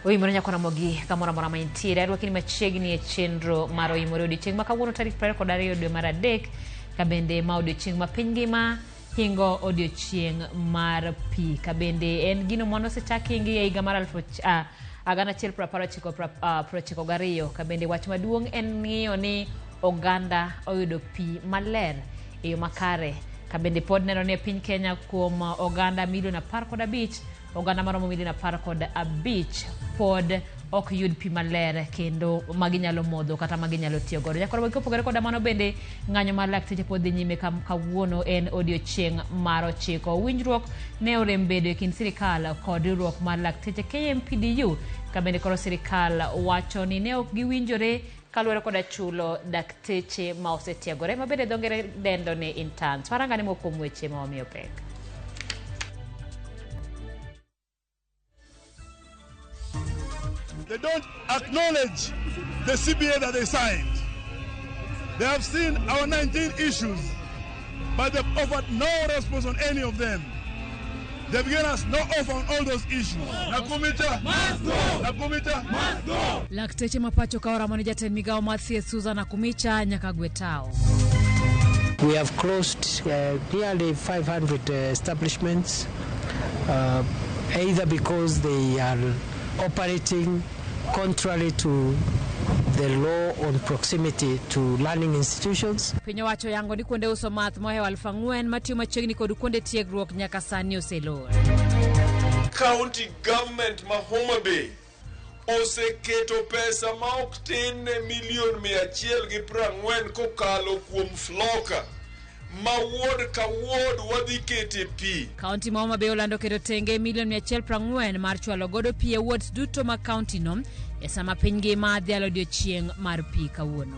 Oimore nyako Ramogi kamoro amora ma intiere. Arwaki ni machiegni e chenro mar Oimore odiochieng' ma kawuono tarik 22 dwe mar adek ka bende ma odiochieng' ma piny ngima hingo odiochieng' mar pi ka bende en gino mane osechak hingi e higa mar 1992 ka bende wach maduong' en ng'iyo ni oganda oyudo pi maler e yo makare ka bende pod neno ni e piny Kenya kuom oganda milion 15 oganda maromo milion 15 pod ok yud pi maler kendo ma ginyalo modho kata ma ginyalo tiyo godo. Jakoro kopogore koda mano bende ng'anyo mar lakteche pod dhi nyime kawuono en odiochieng' mar 9. Winjruok ne orem bedo e kind sirikal kod riwruok mar lakteche KMPDU ka bende koro sirikal wacho ni ne ok giwinjore kaluwore koda chulo dakteche ma osetiegore ma bende dho ngere dendo ni interns. Warangane moko kuom weche ma wamiyo pek. They don't acknowledge the CBA that they signed. They have seen our 19 issues, but they've offered no response on any of them. They've given us no offer on all those issues. Nakumita! Nakumita! Lakteche ma pacho ka oramo ni jatend migawo mar thieth Susan Nakhumicha nyaka gwe tao. We have closed nearly 500 establishments, either because they are operating contrary to the law on proximity to learning institutions. Piny owacho yango ni kuonde uso math mohewo 4,000 matiyo machiegni kod kuonde tiegruok nyaka sani oselor. County government ma Homa Bay oseketo pesa ma ok tin ne milion 140 kokalo kuom Floka ma ward ka ward wadhi kete pi. Kaunti ma Homa Bay olando keto tenge milion 140 mar chwalo godo pi e wards duto mag kaunti no e sama piny ngima dhialo odiochieng' mar pi kawuono.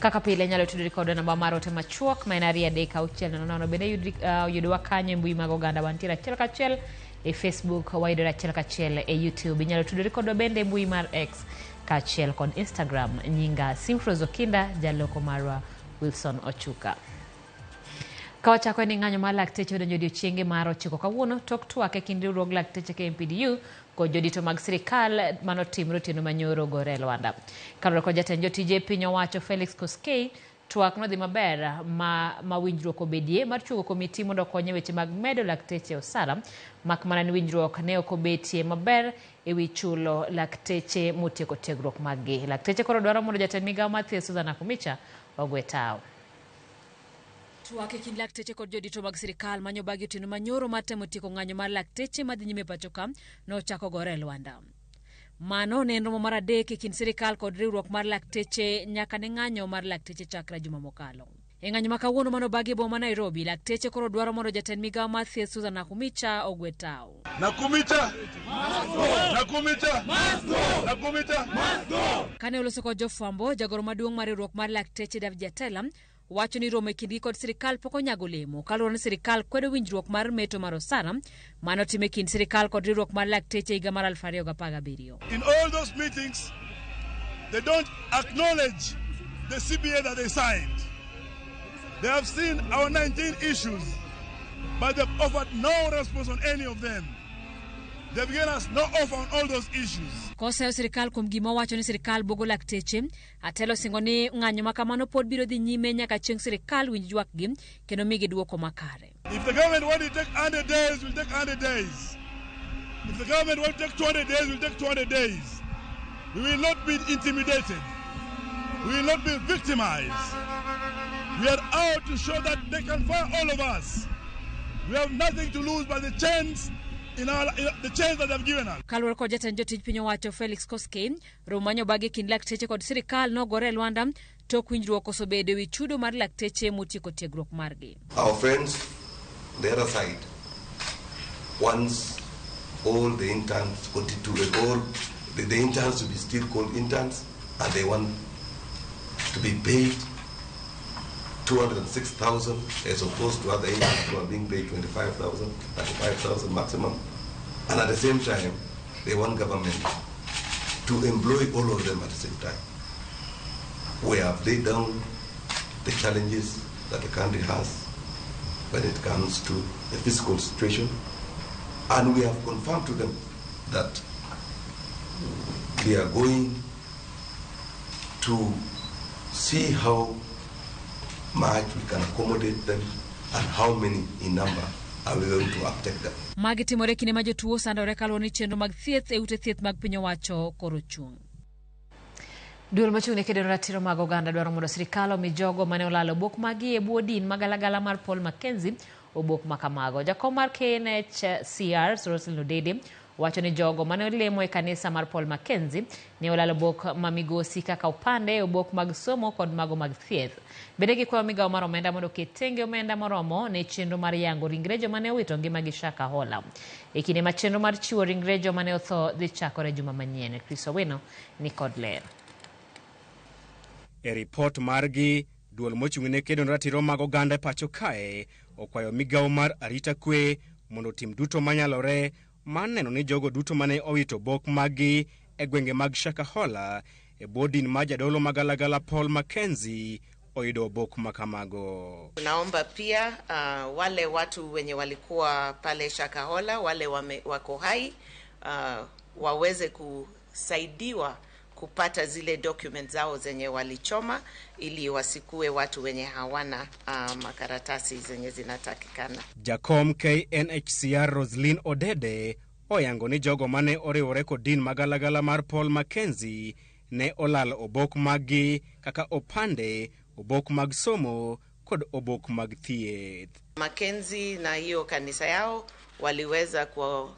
Kaka pile inyalo tudori kodwa namba mar ote machuok ma en 23600. Bende yudowa kanyo e mbui mag oganda, wantiere achiel kachiel e Facebook, wayudore achiel kachiel e YouTube. Inyalo tudori kodwa bende e mbui mar X kaachiel kod Instagram. Nyinga Simfros Okinda, jaloko marwa Wilson Ochuka. Ka wachako ni ng'anyo mar lakteche odonjo odiochienge mar 9 kawuono tok twak e kind riwruog lakteche KMPDU kod jodito mag sirikal manotimre otieno manyoro gore e Lwanda. Kaluwore kod jatend jotije piny owacho Felix Koskei, twak nodhi maber ma winjruok obedie mar chungo komiti mondo okony e weche mag medo lakteche osara, mak mana ni winjruok ne ok obetie maber e wi chulo lakteche motieko tiegruok mag-gi. Lakteche koro dwaro mondo jatend migawo mar thieth Susan Nakhumicha ogwe tao. Twak e kind lakteche kod jodito mag sirikal manyo bagi otieno manyoro mar temo tieko ng'anyo mar lakteche madhi nyime pacho ka nochako gore e Lwanda. Mano ne en romo mar 3 e kind sirikal kod riwruok mar lakteche nyaka ne ng'anyo mar lakteche chakre juma mokalo. E ng'anyo ma kawuono manobagi e boma ma Nairobi, lakteche koro dwaro mondo jatend migawo mar thieth Susan Nakhumicha ogwe tao. Nakhumicha! Nakhumicha! Nakhumicha! Kane oloso kod jofwambo, jagoro maduong' mar riwruok mar lakteche David Jatela wacho ni romo e kindgi kod sirikal pok onyago olemo kaluwore ni sirikal kwedo winjruok mar meto mar osara manotim e kind sirikal kod riwruok mar lakteche higa mar 2017. In all those meetings, they don't acknowledge the CBA that they signed. They have seen our 19 issues, but they've offered no response on any of them. They've given us no offer on all those issues. Koseyo sirikal kuom gima owacho ni sirikal buogo lakteche, Atelo osingo ni ng'anyo ma kamano pod biro dhi nyime nyaka chieng' sirikal winj ywakgi kendo migi duoko makare. If the government want to take 100 days, we'll take 100 days. If the government want to take 200 days, we'll take 200 days. We will not be intimidated. We will not be victimized. We are out to show that they can fire all of us. We have nothing to lose by the chance in the chance that they've given us. Kaluwore kod jatend jotij piny owacho Felix Koskei, romo manyobagi e kind lakteche kod sirikal nogore e Lwanda tok winjruok osebedo e wi chudo mar lakteche motieko tiegruok margi. Our friends on the other side wants all the interns to all the interns to be still called interns, and they want to be paid 206,000 as opposed to other interns who are being paid 25,000, 35,000 maximum. And at the same time, they want government to employ all of them at the same time. We have laid down the challenges that the country has. when it comes to the fiscal situation. And we have confirmed to them that we are going to see how much we can accommodate them and how many in number are we going to uptake them. Magi timore kinde ma jotuo sandore kaluwore ni chenro mag thieth e ute thieth mag piny owacho koro chung'. Duol mochung' ne kedo ne ratiro mag oganda dwaro mondo sirikal omi jogo mane olalo obok maggi e bwo din magalagala mar Paul Mackenzie obok makamago. Jakom mar KNHCR Roselyn Odede wacho ni jogo mane olemo e kanisa mar Paul Mackenzie ne olalo obok ma migosi kaka opande, obok mag somo kod mago mag thieth. Bende gikwayo migawo mar omenda mondo oket tenge omenda moromo ne chenro mar yango ringre joma ne owito ngimagi Shakahola. E kinde ma chenro mar chiwo ringre joma ne otho dhi chakore juma manyien. Chris Owino ni kod ler. E ripot margi, duol mochung' ne kedo ne ratiro mag oganda e pacho kae okwayo migawo mar arita kwe mondo otim duto manyalore mar neno ni jogo duto mane owito obok maggi e gwenge mag Shakahola e bwo din mar jadolo magalagala Paul Mackenzie oyudo obok makamago. Tunaomba pia wale watu wenye walikuwa pale Shakahola, wale wako hai waweze kusaidiwa kupata zile documents zao zenye walichoma ili wasikue watu wenye hawana makaratasi zenye zinatakikana. Jakom KNHCR Roselyn Odede oyango ni jogo mane oriwore kod din magalagala mar Paul Mackenzie ne olalo obok maggi kaka opande, obok mag somo kod obok mag thieth. Mackenzie na hiyo kanisa yao waliweza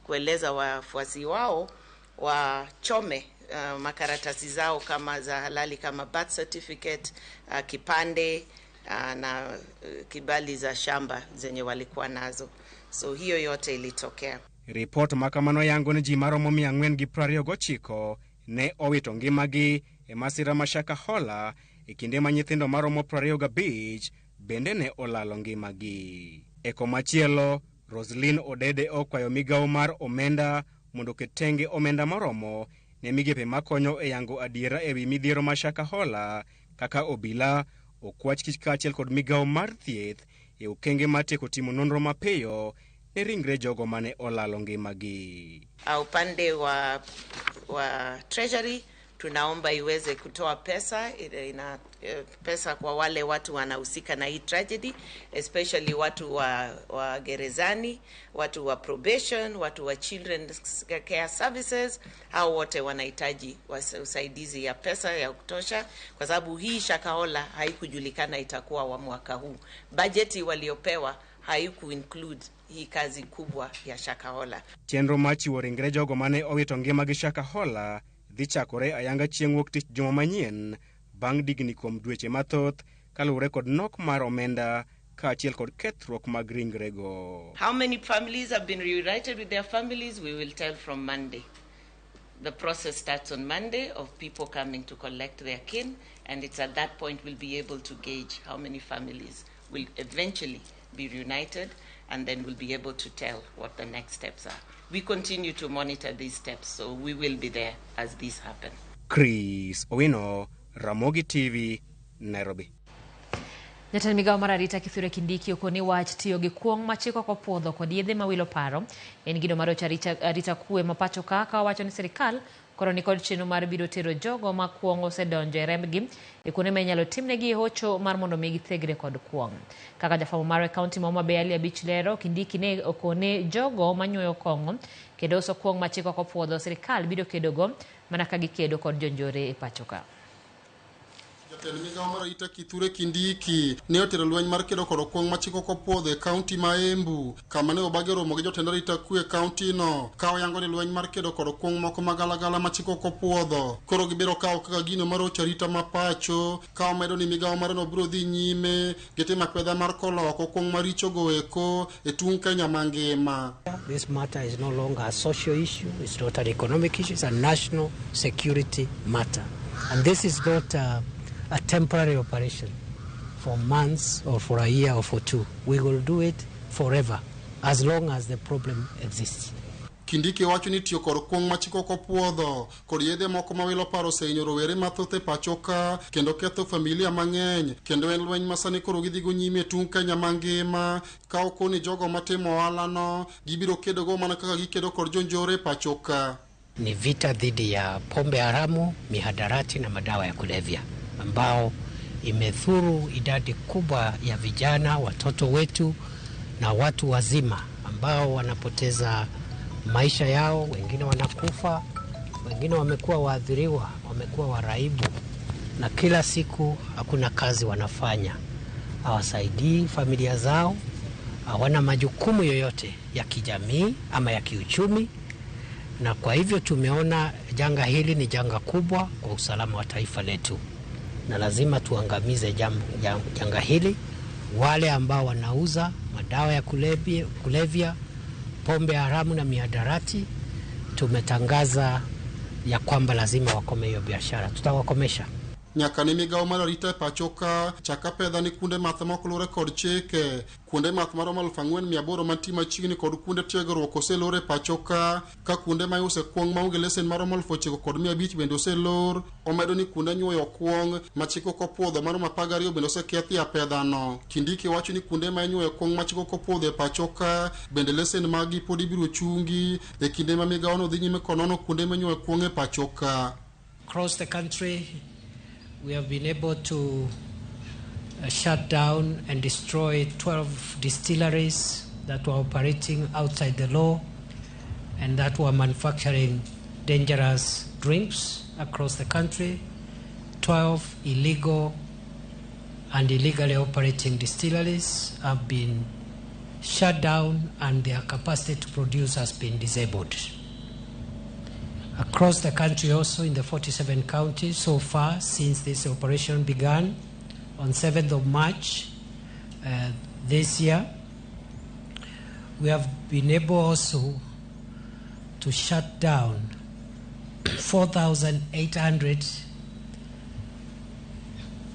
kueleza wafuasi wao wachome makaratasi zao kama za halali kama birth certificate, kipande na kibali za shamba zenye walikuwa nazo. So hiyo yote ilitokea. Ripot makamano yango ni ji maromo 429 ne owito ngimagi e masira ma Shakahola e kinde ma nyithindo maromo 25 bende ne olalo ngimagi. E komachielo, Roselyn Odede okwayo migawo mar omenda mondo oket tenge omenda moromo ne migepe makonyo e yango adiera ewi midhiero ma Shakahola kaka obila, okwach kich kaachiel kod migawo mar thieth e okenge mar tieko timo nonro mapiyo ne ringre jogo mane olalo ngimagi. Upande wa Treasury tunaomba iweze kutoa pesa, ina pesa kwa wale watu wanahusika na hii tragedy, especially watu wa gerezani, watu wa probation, watu wa children's care services. Hao wote wanahitaji usaidizi ya pesa ya kutosha, kwa sababu hii Shakahola haikujulikana itakuwa wa mwaka huu. Bajeti waliopewa haiku include hii kazi kubwa ya Shakahola. Chenro mar chiwo ringre jogo mane owito ngimagi Shakahola dhi chakore ayanga chieng' wuok tich juma manyien bang' digni kuom dweche mathoth kaluwore kod nok mar omenda kaachiel kod kethruok mag ringrego. How many families have been reunited with their families, we will tell from Monday. The process starts on Monday of people coming to collect their kin, and it's at that point we'll be able to gauge how many families will eventually be reunited, and then we'll be able to tell what the next steps are. We continue to monitor these steps, so we will be there as these happen. Chris Owino, Ramogi TV, Nairobi. Jatend migawo mar arita Kithure Kindiki okoni wach tiyo gi kuong' ma chik ok opuodho kod yedhe mawilo paro en gino marocho arita kwe ma pacho ka wacho ni sirikal koro nikod chenro mar biro tero jogo ma kuong' osedonjo e rembgi e kuonde ma inyalo timnegi hocho mar mondo mi githegre kod kuong'. Kaka jafwambo mar kaunti ma Homa Bay Ali Abich lero, Kindiki ne okone jogo manyuoyo kong'o kendo uso kuong' ma chik ok opuodho sirikal biro kedogo mana ka gikedo kod jonjore e pacho ka. Jatend migawo mar arita Kithure Kindiki ne otero lweny mar kedo kod kuong' ma chik ok opuodho e kaunti ma Embu, kama ne obagi romo gi jotend arita kwe e kaunti no, ka oyango ni lweny mar kedo kod kuong' moko magalagala ma chik ok opuodho koro gibiro kawo kaka gino marocho arita ma pacho, ka omedo ni migawo mare no biro dhi nyime gi timo akweda mar kolo oko kuong' maricho go eko e tung' Kenya mangima. This matter is no longer a social issue, it's not an economic issue, it's a national security matter. And this is not a temporary operation for months or for a year or for two. We will do it forever, as long as the problem exists. Kindiki wacho ni tiyo kod kuong' ma chik ok opuodho kod yedhe moko ma wilo paro osehinyo rowere mathoth e pacho ka kendo ketho familia mang'eny kendo en lweny ma sani koro gidhigo nyime e tung' Kenya mangima ka okoni jogo matimo ohalano gibiro kedogo mana kaka gikedo kod jonjore e pacho ka. Ni vita dhidi ya pombe haramu, mihadarati na madawa ya kulevya ambao imethuru idadi kubwa ya vijana, watoto wetu na watu wazima ambao wanapoteza maisha yao, wengine wanakufa, wengine wamekuwa waathiriwa, wamekuwa waraibu, na kila siku hakuna kazi wanafanya, hawasaidii familia zao, hawana majukumu yoyote ya kijamii ama ya kiuchumi. Na kwa hivyo tumeona janga hili ni janga kubwa kwa usalama wa taifa letu, na lazima tuangamize janga hili. Wale ambao wanauza madawa ya kulevya, pombe haramu na mihadarati, tumetangaza ya kwamba lazima wakome hiyo biashara, tutawakomesha. Nyaka ne migawo mar arita e pacho ka chak apedha ni kuonde math ma ok luwre kod chike kuonde math maromo 4800 mantie machiegni kod kuonde tiegruok oselor e pacho ka ka kuonde ma iuse kuong' maonge lesen maromo 9500 bende oselor. Omedo ni kuonde nyuoyo kuong' ma chik ok opuodho maromo 12 bende osekethi e apedhano. Kindiki wacho ni kuonde ma inyuoyo kuong' ma chik ok opuodho e pacho ka bende lesen maggi pod ibiro chungi e kinde ma migawono dhi nyime konono kuonde ma inyuoyo kuong' e pacho ka. Across the country, we have been able to shut down and destroy 12 distilleries that were operating outside the law and that were manufacturing dangerous drinks across the country. 12 illegal and illegally operating distilleries have been shut down and their capacity to produce has been disabled. Across the country also, in the 47 counties so far since this operation began on 7th of March this year, we have been able also to shut down 4,800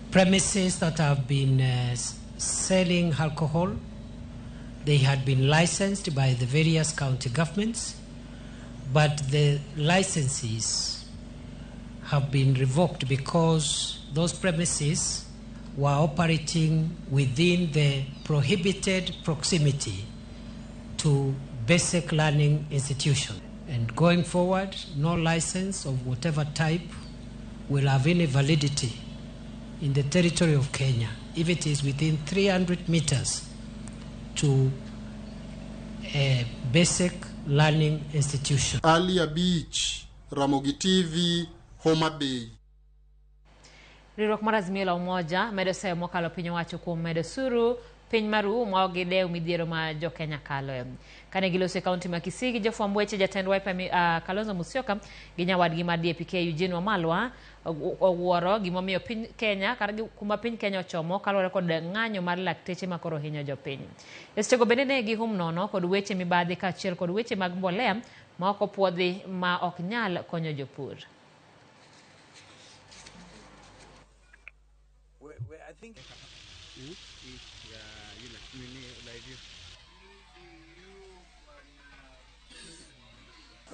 premises that have been selling alcohol. They had been licensed by the various county governments, but the licenses have been revoked because those premises were operating within the prohibited proximity to basic learning institutions. And going forward, no license of whatever type will have any validity in the territory of Kenya if it is within 300 meters to a basic learning institution. Ali Beach, Ramogi TV, Homa Bay. Riwruok mar Azimio la Umoja medo seyo mokalo piny owacho kuom medo osuru piny maru ma ok gidew midhiero ma jokenya kaloe. Kane giloso e kaunti ma Kisii gi jofwamb weche, jatend Wiper Kalonzo Musyoka gi nyawadgi mar DAP-K Eugene Wamalwa owuoro gimomiyo piny Kenya kata kuma piny Kenya ochomo kaluwore kod ng'anyo mar lakteche ma koro hinyo jopiny. E sechego bende ne gihum nono kod weche mibadhi kaachiel kod weche mag mbolea ma ok opuodhi ma ok nyal konyo jopur.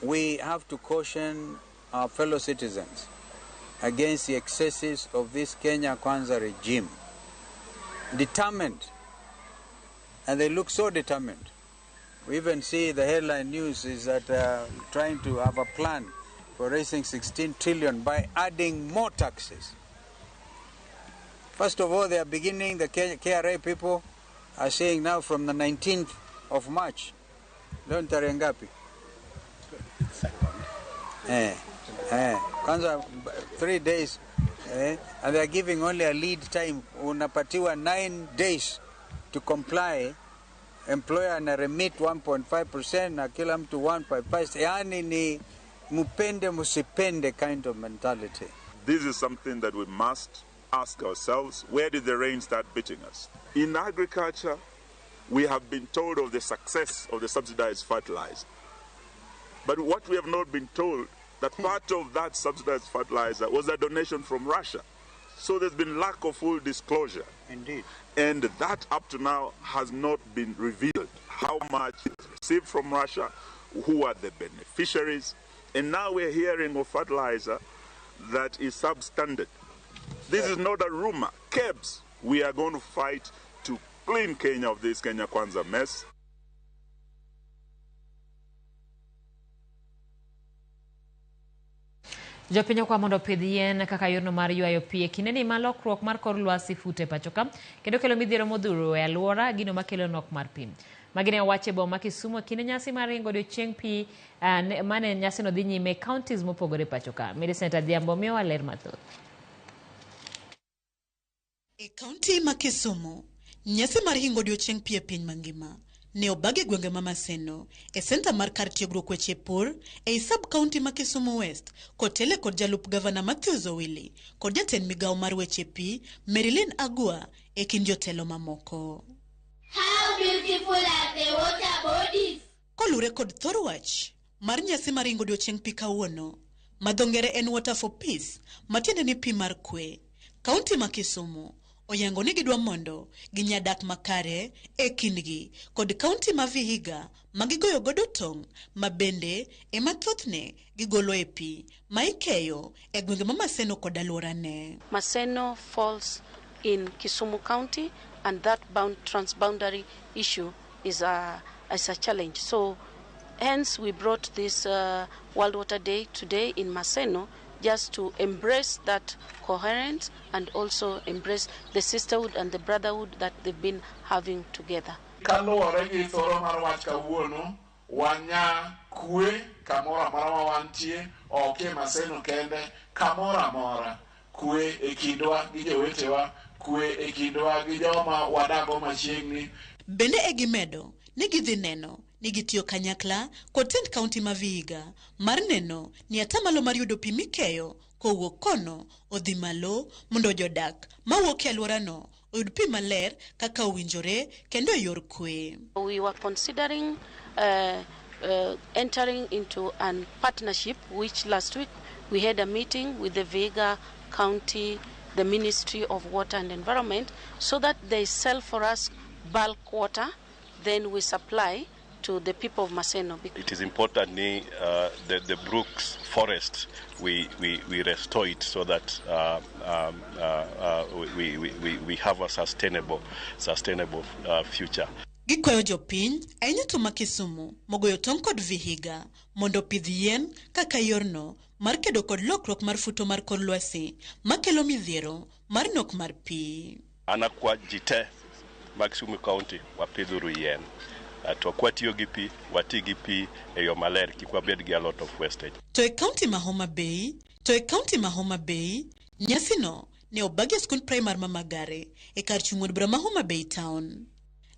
We have to caution our fellow citizens against the excesses of this Kenya Kwanza regime. Determined, and they look so determined. We even see the headline news is that trying to have a plan for raising 16 trillion by adding more taxes. First of all, they are beginning, the KRA people are saying now from the 19th of March. Leo ni tarehe ngapi? Kwanza 3 days, and they are giving only a lead time. Unapatiwa 9 days to comply. Employer ana remit 1.5% na kila mtu 1.5. Yani ni mupende musipende kind of mentality. This is something that we must ask ourselves, where did the rain start beating us? In agriculture, we have been told of the success of the subsidized fertilizer. But what we have not been told, that part of that subsidized fertilizer was a donation from Russia. So there's been lack of full disclosure. Indeed. And that up to now has not been revealed. How much is received from Russia, Who are the beneficiaries? And now we're hearing of fertilizer that is substandard. This is not a rumor. KEBS, we are going to fight to clean Kenya of this Kenya Kwanza mess. Jopiny okwa mondo opidh yien kaka yorno mar ywayo pi e kindeni ma lokruok mar kor lwasi fute pacho ka kendo kelo midhiero modhuro e alwora gino makelo nok mar pi. Magi ne owach e boma ma Kisumu e kinde nyasi mar ringo odiochieng' pi mane nyasino dhi nyime e counties mopogore pacho ka. Millicent Adhiambo miyowa ler mathoth. E kaunti ma Kisumu, nyasi mar hingo odiochieng' pi e piny mangima ne obag e gwenge ma Maseno e senta mar kar tiegruok weche pur ei sub county ma Kisumu West kotele kod jalup gavana Matthews Owili kod jatend migawo mar weche pi Marilyn Agua e kind jotelo mamoko. How beautiful are the water bodies? Kolure kod thor wach mar nyasi mar hingo odiochieng' pi kawuono, ma dho ngere en Water for Peace, matiende ni pi mar kwe. Kaunti ma Kisumu oyango ni gidwa mondo ginya dak makare e kindgi kod kaunti ma Vihiga ma gigoyo godo tong' ma bende ema thothne gigolo e pi ma ikeyo e gwenge ma Maseno kod alworane. Maseno falls in Kisumu County, and that transboundary issue is a challenge. So hence we brought this World Water Day today in Maseno, just to embrace that coherence and also embrace the sisterhood and the brotherhood that they've been having together. Kaluwore gi thoro mar wach kawuono, wanya kwe kamoro amora ma wantie, ok e Maseno kende, kamoro amora. Kwe e kindwa gi jowetewa, kwe e kindwa gi joma wadago machiegni. Bende e gimedo ni gidhi neno ni gitiyo kanyakla kod tend kaunti ma Vihiga mar neno ni atamalo mar yudo pi mikeyo kowuok kono odhi malo mondo jodak mawuok e alworano oyud pi maler kaka owinjore kendo e yor kwe. We were considering entering into a partnership, which last week we had a meeting with the Vihiga County, the Ministry of Water and Environment, so that they sell for us bulk water, then we supply to the people of Maseno. It is important the Brooks forest, we restore it so that we have a sustainable future. Gikwayo jopiny ahinya to ma Kisumu mogoyo tong' kod Vihiga mondo opidh yien kaka yorno mar kedo kod lokruok mar futo mar kor lwasi makelo midhiero mar nok mar pi. An akwa ji te mag Kisumu County wapidhuru yien. To kwatiyo gi pi, wati gi pi e yo maler, kik wabed gi a lot of wastage. To e kaunti ma Homa Bay, nyasino ne obagi e skund primar ma Magare e kar chung' od bura ma Homa Bay Town.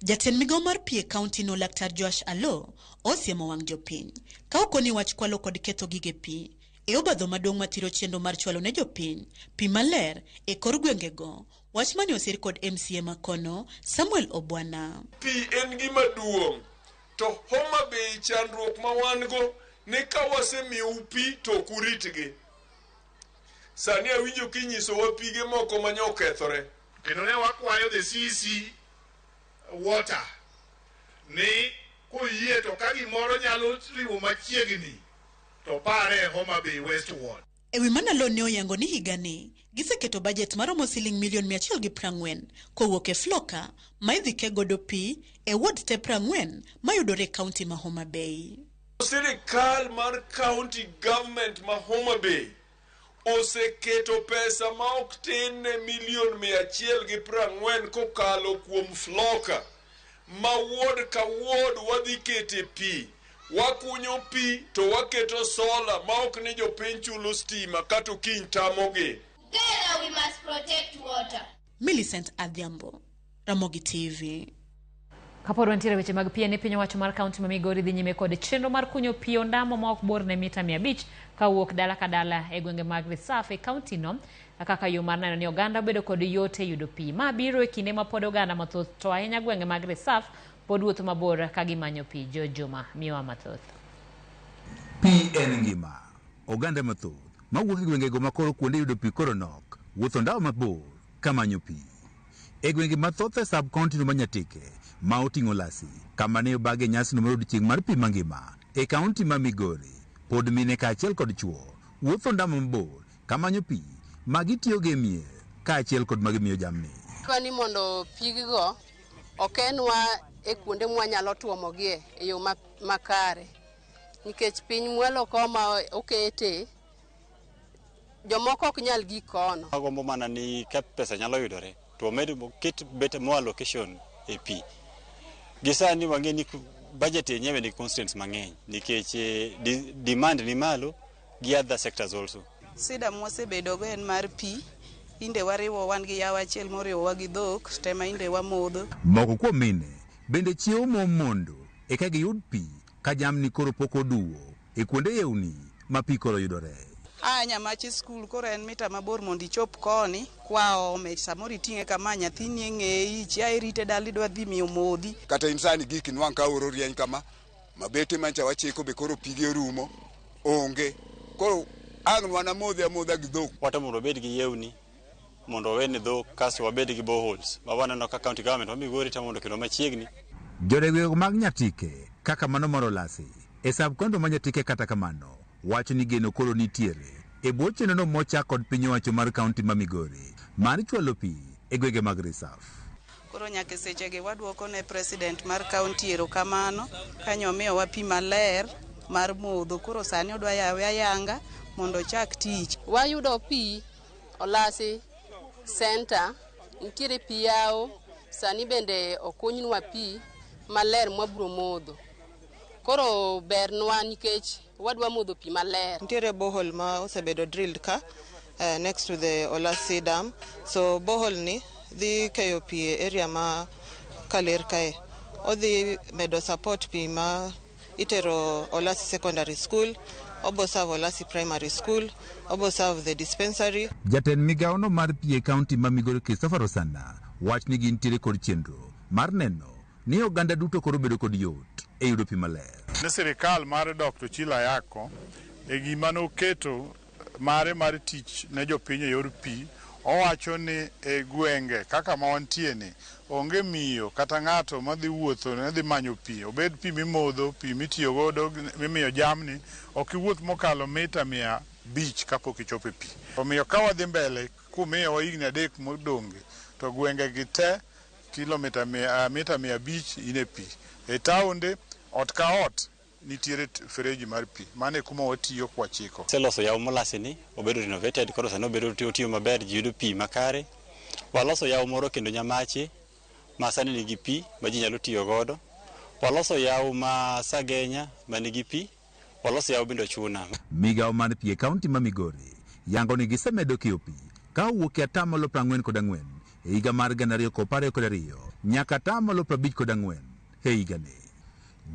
Jatend migawo mar pi e kaunti no Laktar Joash Alo osiemo wang' jopiny ka okoni wach kwalo kod ketho gige pi e obadho maduong' mathiro chenro mar chwalo ne jopiny pi maler e kor gwengego. Wach mane osir kod MCA makono Samuel Obwana. Pi en gima duong', to Homa Bay chandruok ma wan go ni ka wasemiyou pi to ok uritgi. Sani awinjo kinyisowa pige moko mane okethore. Kendo ne wakwayo the CC water ni koyie to ka gimoro nyalo riwo machiegni to pare e Homa Bay West Ward. Ewi mano Alo ne oyango ni higani giseketo bajet maromo siling milion 140 kowuok e Floka ma idhi ke godo pi e ward te 40 mayudore e kaunti ma Homa Bay. Sirikal mar county government ma Homa Bay oseketo pesa ma ok tin ne milion 140 kokalo kuom Floka ma ward ka ward wadhi kete pi. Wakunyo pi to waketo sola ma ok ni jopiny chulo stima kata okiny tamogi. Together we must protect water. Millicent Adhiambo, Ramogi TV. Kapod wantiere weche mag pi, ni piny owacho mar kaunti ma Migori dhi nyime kod chenro mar kunyo pi ondamo ma ok bor ne mita 500 kawuok dala ka dala e gwenge mag Risaf e kaunti no kaka yo mar neno ni oganda obedo kod yot e yudo pi. Ma biro e kinde ma pod oganda mathoth to ahinya gwenge mag Risaf pod wuotho mabor ka gimanyo pi. Jo Juma miyowa mathoth. Pi en ngima. Oganda mathoth mawuok e gwengego ma koro kuonde yudo pi koro nok wuotho ndawa mabor kamanyo pi. E gwenge mathoth e sub county no ma Nyatike ma oting'o Lasi kama ne obage nyasi no mar odiochieng' mar pi mangima. E kaunti ma Migori, pod mine kaachiel kod chwo wuotho ndama mabor kamanyo pi ma gitiyogo e mier kaachiel kod ma gimiyo jamni. Adwa ni mondo piggo okenwa e kuonde mwanyalo tuomogie e yo makare nikech piny mwalo koma okete jomoko ok nyal gik kono. Agombo mana ni ka pesa nyalo yudore to omed ket better more allocation e pi. Gi sani wang'e ni budget yenyewe ni constraints mang'eny nikech demand ni malo gi other sectors also. Sida mwasebedogo en mar pi. Inde wariwo wan gi yawa achiel moriwowa gi dhok tema inde wamodho. Moko kuom mine bende chiewo mo mondo eka giyud pi ka jamni koro pok oduwo e kuonde yewni ma pi koro yudore. A Nyamache skul koro en mita mabor mondo ichop koni kwaome samoro iting'e kama nyathini e ng'eyi chiaye rite dala idwa dhi miyo modhi. Kata in sani gik nwang' ka oro rieny kama mabete mancha wachiko be koro pige orumo onge koro ang' wanamodhi amodha gi dhok. Watemo mondo wabed gi yewni mondo wawene dhok kasto wabed gi boreholes ma waneno ka county government ma Migori temo mondo okelo machiegni. Jodegwego mag Nyatike kaka mano mar Olasi e sub county ma Nyatike kata kamano wacho ni geno koro nitiere e bwo chenrono mochak kod piny owacho mar kaunti ma Migori mar chwalo pi e gwenge mag Risaf. Koro nyaka e sechegi waduoko ne president mar county erokamano kanyo omiyowa pi maler mar modho. Koro sani odwa yawe ayanga mondo ochak tich. Wayudo pi Olasi center, nitiere pi yawo, sani bende okunynwa pi maler mwabiro modho. Koro bernwa nikech wadwa modho pi maler. Nitiere borehole ma osebedo drilled ka next to the Olasi Dam. So borehole ni dhi keyo pi e area ma Kaler kae. Odhi medo support pi ma itero Olasi Secondary School, obo serve Olasi Primary School, obo serve the dispensary. Jatend migawono mar pi e kaunti ma Migori Christopher Osana wach ni gintiere kod chenro mar neno ni oganda duto koro bedo kod yot e yudo pi maler. Ne sirikal mar Dr. Chila Ayacko e gima noketo mare mar tich ne jopiny e yor pi, owacho ni e gwenge kaka ma wantie ni onge miyo kata ng'ato madhi wuotho ne dhi manyo pi, obed pi mimodho, pi mitiyo godo, mimiyo jamni, ok iwuoth mokalo mita 500 kapok ichopo e pi. Omiyo ka wadhi mbele kumiyowa higni 3 modong'e to gwenge gi te kilomita mita 500 in e pi. E taonde ot ka ot nitiere fereji mar pi. Mano e kuma watiyo kwachiko. Oseloso yawo Molasi ni obedo renovated koro sani obedo otiyo maber ji yudo pi makare. Waloso yawo moro kendo Nyamache ma sani nigi pi ma ji nyalo tiyo godo. Waloso yawo ma Sagenya ma nigi pi. Waloso yawo bende Ochuna. Migawo mar pi e kaunti ma Migori yango ni gisemedo keyo pi ka owuok e 44% e higa mar 2022 nyaka 54% e higani.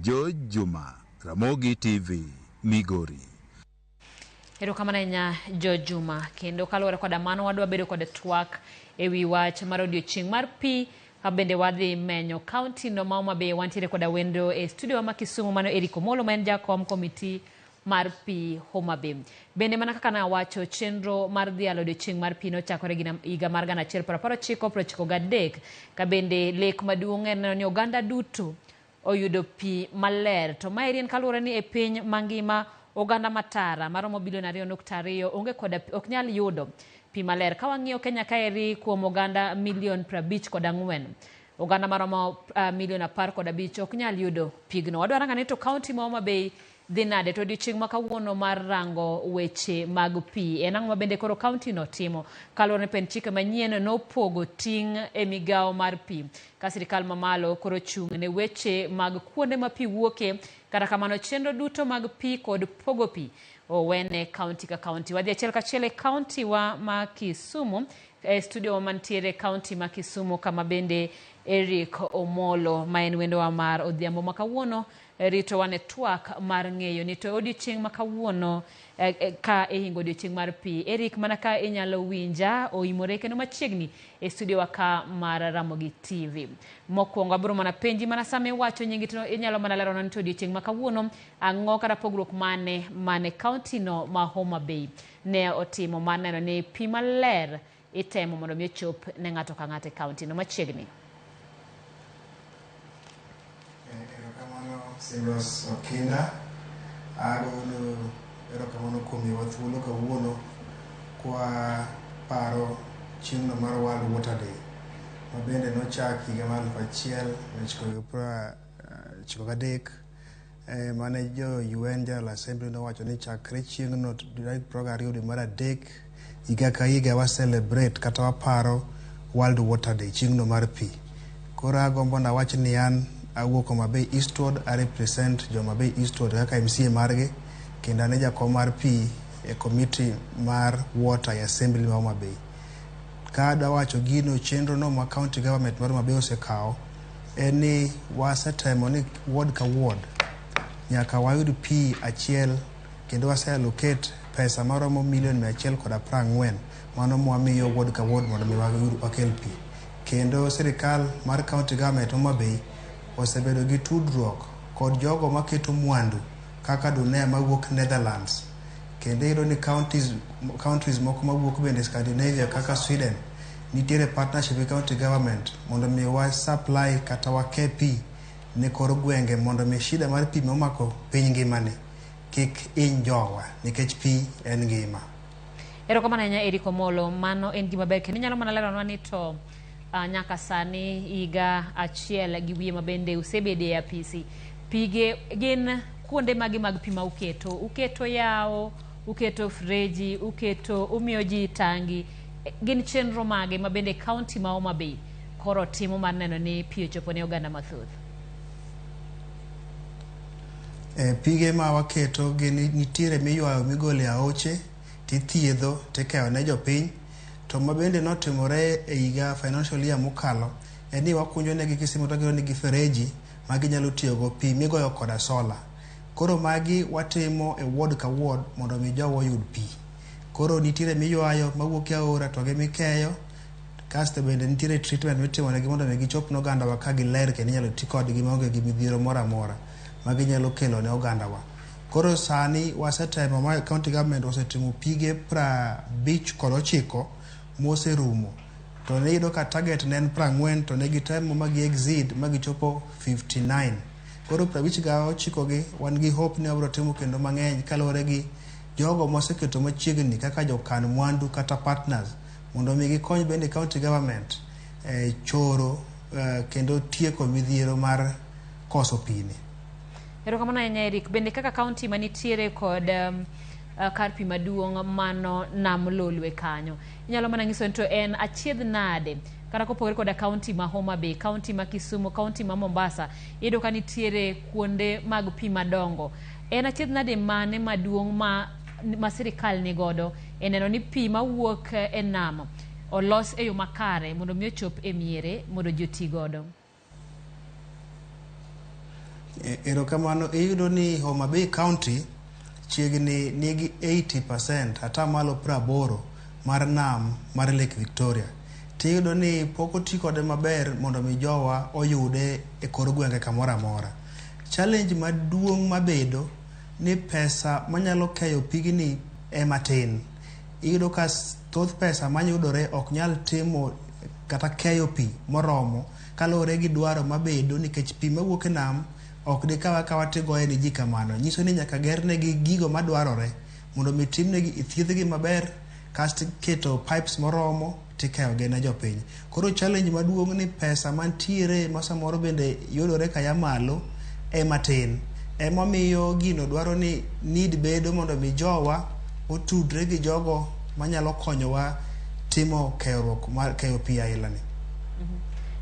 George Juma, Ramogi TV, Migori. Erokamano ahinya George Juma. Kendo kaluwore koda mano wadwa bedo kod twak e wi wach mar odiochieng' mar pi ka bende wadhi menyo kaunti no ma Homa Bay. Wantiere koda wendo e studio ma Kisumu mano Eric Omolo ma en jakom komiti mar pi Homa Bay. Bende mana kaka nawacho, chenro mar dhialo odiochieng' mar pi nochakore gi higa mar 1993 ka bende lek maduong' en ni oganda duto oyudo pi maler. To maeri en kaluwore ni e piny mangima oganda matara maromo bilion 2.2 onge koda ok nyal yudo pi maler. Ka wang'iyo Kenya kaeri kuom oganda milion 54, oganda maromo milion 15 ok nyal yudo pigno. Wadwa rango ni to kaunti ma Homa Bay dhi nade to odiochieng' ma kawuono mar rango weche mag pi en ang'o ma bende koro kaunti no timo kaluwore ni pend chike manyien nopogo ting' e migawo mar pi ka sirikal mamalo koro chung' ne weche mag kuonde ma pi wuoke. Kata kamano chenro duto mag pi kod pogo pi owene kaunti ka kaunti. Wadhi achiel kachiel e kaunti wa ma Kisumu, e studio mantiere kaunti ma Kisumu kama bende Eric Omolo ma en wendowa mar odhiambo ma kawuono rito wane twak mar ng'eyo ni to odiochieng' ma kawuono ka ihingo odiochieng' mar pi. Eric, mana ka inyalo winja oimore kendo machiegni e studio wa ka mar Ramogi TV. Mokwongo abiro mana penji mana sama iwacho nyingi to inyalo mana lerona ni to odiochieng' ma kawuono ang'o kata pogruok mane kaunti no ma Homa Bay ne otimo mar neno ni pi maler itemo mondo mi ochop ne ng'ato ka ng'ato e kaunti no machiegni. Erokamano Silos Okinda. Agoyo erokamano kuom miyowa thuolo kawuono kwa paro chieng'no mar World Water Day ma bende nochak higa mar 1993 mane jo UN General Assembly nowacho ni chakre chieng'no tarik 22 dwe mar adek higa ka higa wa celebrate kata waparo World Water Day chieng'no mar pi. Koro agombo nawach ni an awuok Homa Bay East Ward, a represent jo Homa Bay East Ward kaka MCA margi kendo an e jakom mar pi e committee mar water e assembly ma Homa Bay. Ka adwa wacho gino chenro no ma county government mar Homa Bay osekawo en ni wasetemo ni ward ka ward nyaka wayud pi achiel kendo wase allocate pesa maromo milion 140 mano mwamiyo ward ka ward mondo mi wakel pi. Kendo sirikal mar county government Homa Bay osebedo gi tudruok kod jogo maketo mwandu kaka Dunea mawuok Netherlands. Kendo iyudo ni countries moko mawuok bende Scandinavia kaka Sweden nitiere partnership gi county government mondo mi wa supply kata wake pi ne kor gwenge mondo mi shida mar pi momako piny ngimani kik hiny jowa nikech pi en ngima. Erokamano ahinya Eric Omolo, mano en gima ber kendo inyalo mana leronwa ni to nyaka sani higa achiel gi wiye ma bende usebede e apisi, pige gin kuonde mage mag pi ma uketo? Uketo yawo, uketo freji, uketo umiyo ji tangi, gin chenro mage ma bende kaunti ma Homa Bay koro timo mar neno ni pi ochopo ne oganda mathoth? Pige ma waketo gin nitiere miywayo migolo e aoche tithiedho tikeyo ne jopiny. To ma bende notimore e higa financial year mokalo en ni wakunyo negi kisima to wagero negi fereji ma ginyalo tiyogo pi migoyo koda sola. Koro magi watimo e ward ka ward mondo mi jowa oyud pi. Koro nitiere miywayo mawuok e aora to gi mikeyo, kasto bende nitiere treatment mitimo negi mondo mi gichop ne ogandawa ka giler kendo inyalo ti kodgi maonge gi midhiero moro amora ma ginyalo kelo ne ogandawa. Koro sani wasetemo ma county government osetimo pige 59 moserumo. To ne iyudo ka target ne en 40 to ne gitemo ma gi exceed ma gichopo 59. Koro 59 gi wan gi hope ni wabiro timo kendo mang'eny kaluwore gi jogo moseketo machiegni kaka jokan mwandu kata partners mondo mi gikony bende county government choro kendo tieko midhiero mar koso pi ni. Erokamano ahinya Eric. Bende kaka kaunti manitiere kod kar pi maduong' mano Nam Lolwe kanyo, inyalo mana nyiso ni to en achiedh nade kata kopogore koda kaunti ma Homa Bay, kaunti ma Kisumu, kaunti ma Mombasa, iyudo ka nitiere kuonde mag pi madongo. En achiedh nade mane maduong' ma sirikal nigodo e neno ni pi mawuok e nam olos e yo makare mondo mi ochop e miere mondo ji oti godo? Erokamano. Iyudo ni Homa Bay County chiegni nigi 80% 80% mar nam mar Lake Victoria. Tiyudo ni pok oti kode maber mondo mi jowa oyude e kor gwenge kamoro amora. Challenge maduong' mabedo ni pesa manyalo keyo pigni ema tin. Iyudo ka thoth pesa mayudore ok nyal timo kata keyo pi moromo kaluwore gi dwaro mabedo nikech pi mawuok e nam ok dikaw akawa tigoye ne ji kamano. Nyiso ni nyaka gernegi gigo madwarore mondo mi timnegi thiedhgi maber kasto iketo pipes moromo tikeyogi ne jopiny. Koro challenge maduong' ni pesa mantiere ma samoro bende yudore kaya malo ema tin. Emomiyo gino dwaro ni need bedo mondo mi jowa otudre gi jogo manyalo konyowa timo keruok mar keyo pi aila ni.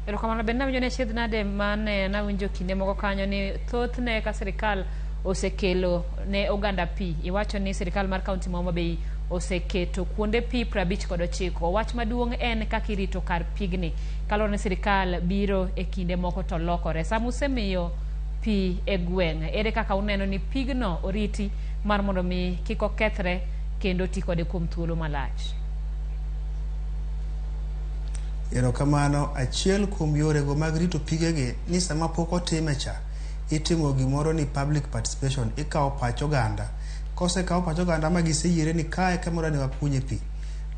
Erokamano. Bende nawinjo ni achiedh nade mane nawinjo kinde moko kanyo ni thothne ka sirikal osekelo ne oganda pi, iwacho ni sirikal mar kaunti ma Homa Bay oseketo kuonde pi 59. Wach maduong' en kaka irito kar pigni kaluwore ni sirikal biro e kinde moko to lokore. Sama usemiyo pi e gweng', ere kaka uneno ni pigno oriti mar mondo mi kik okethre kendo ti kode kuom thuolo malach? Erokamano. Achiel kuom yorego mag rito pigegi ni sama pok otime cha, itimo gimoro ni public participation, ikawo pach oganda. Kosekaw pach oganda ma giseyiere ni kae kama ni wakunye pi,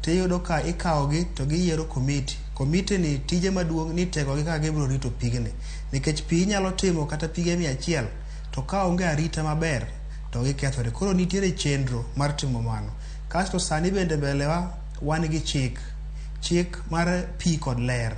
tiyudo ka ikawogi to giyiero komiti. Komiti ni tije maduong' ni tegogi kaka gibiro rito pigni. Nikech pi inyalo timo kata pige 100, to ka onge arita maber, to to gikethore. Koro nitiere chenro mar timo mano. Kasto sani bende mbelewa wan gi chik, chik mar pi kod ler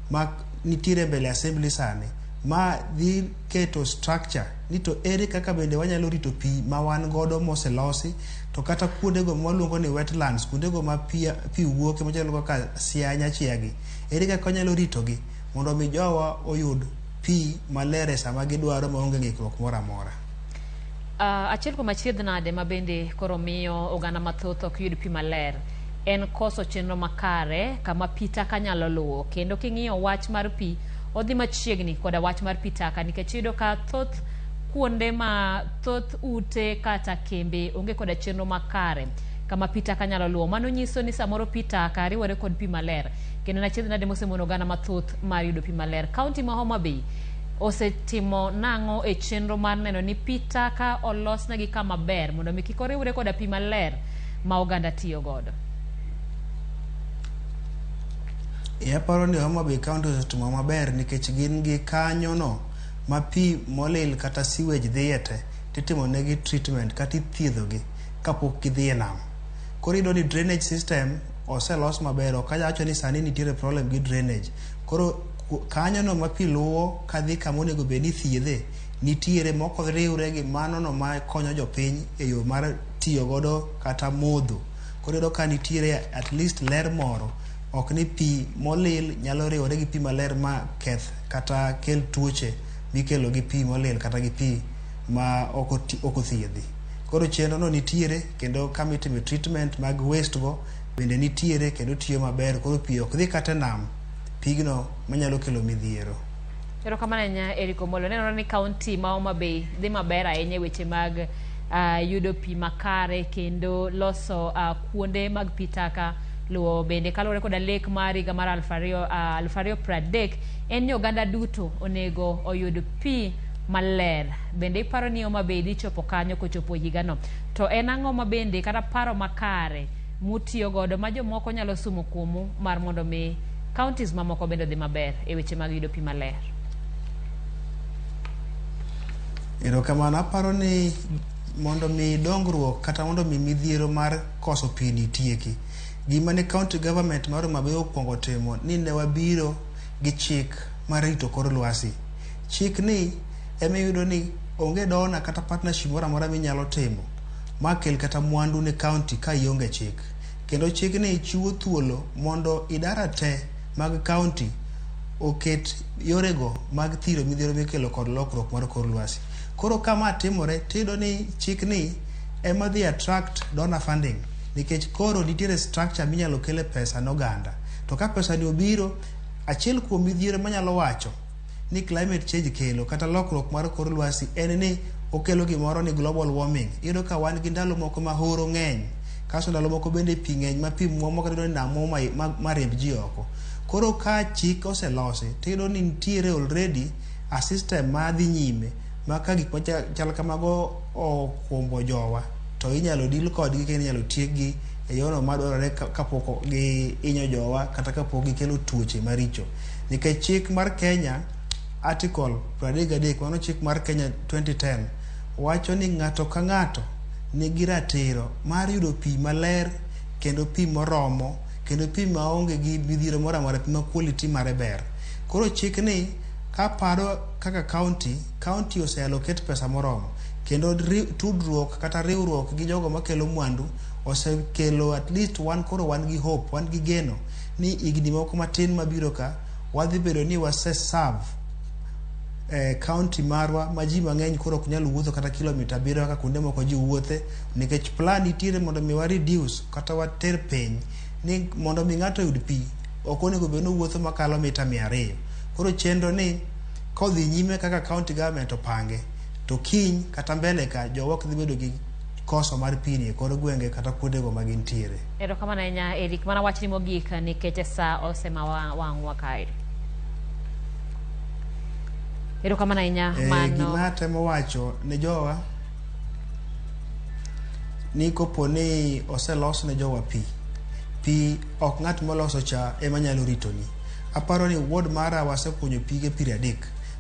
ma nitiere mbele assembly sani ma dhi keto structure ni to ere kaka bende wanyalo rito pi ma wan godo moselosi to kata kuondego ma waluongo ni wetlands, kuondego ma pi, pi wuoke machalo kaka Siaya Nyachia gi, ere kaka wanyalo ritogi mondo mi jowa oyud pi maler e sama gidwaro maonge ng'ikruok moro amora. Achiel kuom achiedh nade ma bende koro miyo oganda mathoth ok yud pi maler en koso chenro makare kama pi taka nyalo luwo. Kendo king'iyo wach mar pi odhi machiegni koda wach mar pi taka nikech iyudo ka thoth kuonde ma thoth ute kata kembe onge koda chenro makare kama pi taka nyalo luwo. Mano nyiso ni samoro pi taka riwore kod pi maler kendo en achiedh nade mosemono oganda mathoth mar yudo pi maler. Kaunti ma Homa Bay osetimo nang'o e chenro mar neno ni pi taka olosnegi kama ber mondo mi kik oriwre koda pi maler ma oganda tiyo godo? E aparo ni Homa Bay County osetimo maber nikech gin gi kanyono ma pi molil kata sewage dhiye te titimo negi treatment kata ithiedhogi kapok gidhi e nam. Koro iyudo ni drainage system oselos maber ok anyal wacho ni sani nitiere problem gi drainage. Koro kanyono ma pi luwo kadhi kama onego bed ni ithiedhe nitiere mok oriwre gi mano no ma konyo jopiny e yo mar tiyo godo kata modho. Koro iyudo ka nitiere at least ler moro ok ni pi molil nyalo riwore gi pi maler ma keth kata kel tuoche mikelo gi pi molil kata gi pi ma ok othiedhi. Koro chenro no nitiere kendo kama itime treatment mag waste go bende nitiere kendo tiyo maber koro pi ok dhi kata e nam pigno manyalo kelo midhiero. Erokamano ahinya Eric Omolo. Nenore ni kaunti ma Homa Bay dhi maber ahinya e weche mag yudo pi makare kendo loso kuonde mag pi taka luwo bende kaluwore koda lek mar higa mar 2030 en ni oganda duto onego oyud pi maler. Bende iparo ni Homa Bay dhi chopo kanyo kochopo higano? To en ang'o ma bende kata paro makare mutiyo godo ma jomoko nyalo sumo kuomu mar mondo mi counties mamoko bende odhi maber e weche mag yudo pi maler? Erokamano, aparo ni mondo mi dongruok kata mondo mi midhiero mar koso pi ni tieki, gima ne county government mar Homa Bay okwongo timo ni ne wabiro gi chik mar rito kor lwasi. Chik ni ema iyudo ni onge donor kata partnership moro amora minyalo timo ma kel kata mwandu ne county ka ionge chik. Kendo chikni chiwo thuolo mondo idara te mag county oket yorego mag thiro midhiero mikelo kod lokruok mar kor lwasi. Koro ka ma timore tiyudo ni chikni ema dhi attract donor funding nikech koro nitiere structure minyalo kele pesa ne oganda. To ka pesa ni obiro, achiel kuom midhiero manyalo wacho ni climate change kelo kata lokruok mar kor lwasi en ni okelo gimoro ni global warming. Iyudo ka wan gi ndalo moko ma horo ng'eny, kasto ndalo moko bende pi ng'eny ma pi muomo kata iyudo ni nam muomo ma riemb ji oko. Koro ka chik oselosi tiyudo ni nitiere already a system ma dhi nyime ma ka gik machal kamago okumbo jowa to inyalo deal kodgi kendo inyalo tiekgi e yorno madwarore kapok gihinyo jowa kata kapok gikelo tuoche maricho. Nikech chik mar Kenya Article 33 mano chik mar Kenya 2010 wacho ni ng'ato ka ng'ato nigi ratiro mar yudo pi maler kendo pi moromo kendo pi maonge gi midhiero moro amora, pi ma quality mare ber. Koro chikni kaparo kaka county, county ose allocate pesa moromo kendo tudruok kata riwruok gi jogo makelo mwandu osekelo at least wan koro wan gi hope, wan gi geno ni higni moko matin mabiro ka wadhi bedo ni wase serve county marwa ma ji mang'eny koro ok nyal wuotho kata kilomita 7 kaka kuonde moko ji wuothe nikech plan nitiere mondo mi wa reduce kata water piny ni mondo mi ng'ato oyud pi ok onego bed ni owuotho makalo mita 200. Koro chenro ni kodhi nyime kaka county government opange to kiny kata mbele ka jowa ok dhi bedo gi koso mar pi ni e kor gwenge kata kuondego ma gintiere. Erokamano ahinya Eric, mana wachni mogik nikech sa osema wang'wa kae. Erokamano ahinya mano. Gima atemo wacho ne jowa ni kopo ni oselos ne jowa pi, pi ok ng'at moloso cha ema nyalo ritoni. Aparo ni ward mara wasekunyo pige 30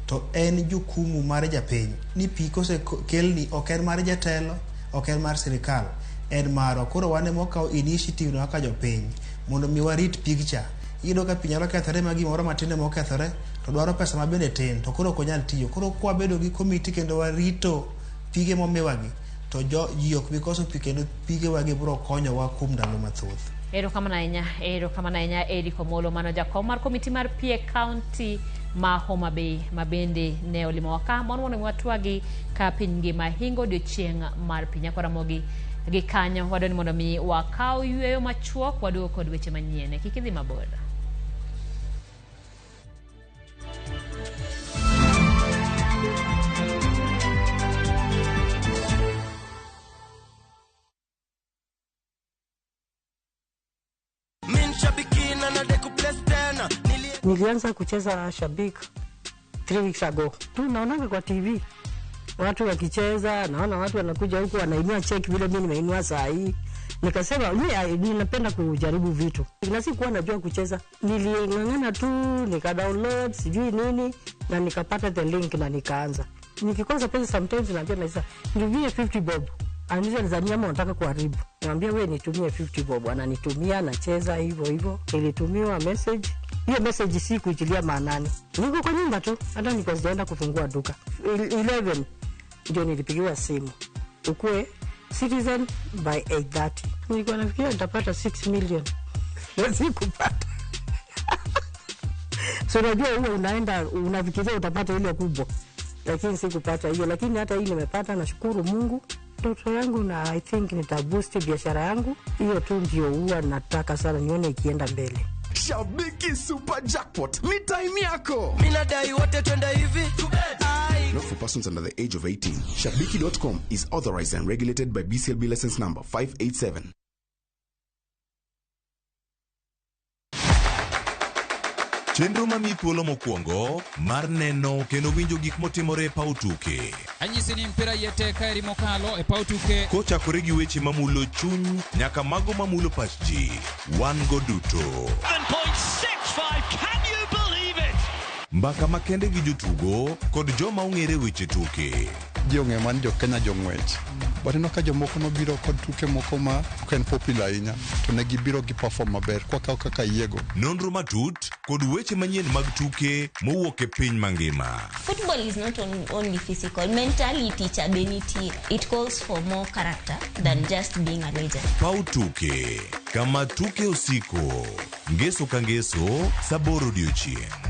to To en jukumu mar japiny ni pi kosekelni ok en mar jatelo, ok en mar sirikal, en marwa. Koro wan ema wakawo initiative no kaka jopiny mondo mi warit pigcha. Iyudo ka pi nyalo kethore ma gimoro matin ema okethore to dwaro pesa ma bende tin to koro ok onyal tiyo. Koro kwabedo gi komiti kendo warito pige momiwagi to jo, ji ok bi koso pi kendo pigewagi biro konyowa kuom ndalo mathoth. Erokamano ahinya, erokamano ahinya Eric Omolo, mano jakom mar komiti mar pi e kaunti ma Homa Bay ma bende ne olimowa ka mondo mi watwagi ka piny ngima hingo odiochieng' mar pi. Nyakwa Ramogi gi kanyo wadwa ni mondo mi wakaw yueyo machuok waduogo kod weche manyien. Kik idhi mabor. Nilianza kucheza Shabik 3 weeks ago. Tu naonanga kwa TV watu wakicheza, naona watu wanakuja huku wanainua cheki vile mimi nimeinua saa hii. Nikasema mimi ninapenda kujaribu vitu. Na sikuwa najua kucheza. Niling'ang'ana tu, nika download sijui nini na nikapata the link na nikaanza. Nikikosa pesa sometimes naambia Maisa, nitumie 50 bob. Ananiuliza Nizania ama unataka kuharibu. Niambia wewe nitumie 50 bob. Ananitumia, nacheza hivyo hivyo. Nilitumiwa message. Hiyo message si kuitilia maanani. Niko kwa nyumba tu, hata nilikuwa sijaenda kufungua duka. 11 ndio nilipigiwa simu. Ukue Citizen by 8:30. Nilikuwa nafikiria nitapata 6 million. Na sikupata. So unajua huwa unaenda unafikiria utapata ile kubwa. Lakini sikupata hiyo, lakini hata hii nimepata, nashukuru Mungu. Ndoto yangu na I think nitaboost biashara yangu. Hiyo tu ndio huwa nataka sana nione ikienda mbele. Shabiki Super Jackpot ni time yako. Mimi nadai wote twende hivi. Not for persons under the age of 18. Shabiki.com is authorized and regulated by BCLB license number 587. Chenro mamiyi thuolo mokwongo mar neno kendo winjo gik motimore e paw tuke. Anyisi ni mpira yie tek kaeri mokalo e paw tuke. Kochakore gi weche mamulo chuny nyaka mago mamulo pach ji, wan go duto. 7.65, can you believe it? Mbaka makende gi jotugo kod joma ong'ere weche tuke. Ji ong'eyo mana ni jo Kenya jong'wech. But ineno ka jomoko nobiro kod tuke moko ma ok en popular ahinya to ne gibiro gi perform maber kwakawo kaka yiego. Nonro matut kod weche manyien mag tuke mowuok e piny mangima. Football is not only physical, mentality cha be nitie. It calls for more character than just being a legend. Paw tuke kama tuke osiko. Ngeso ka ngeso sa 8 odiochieng'.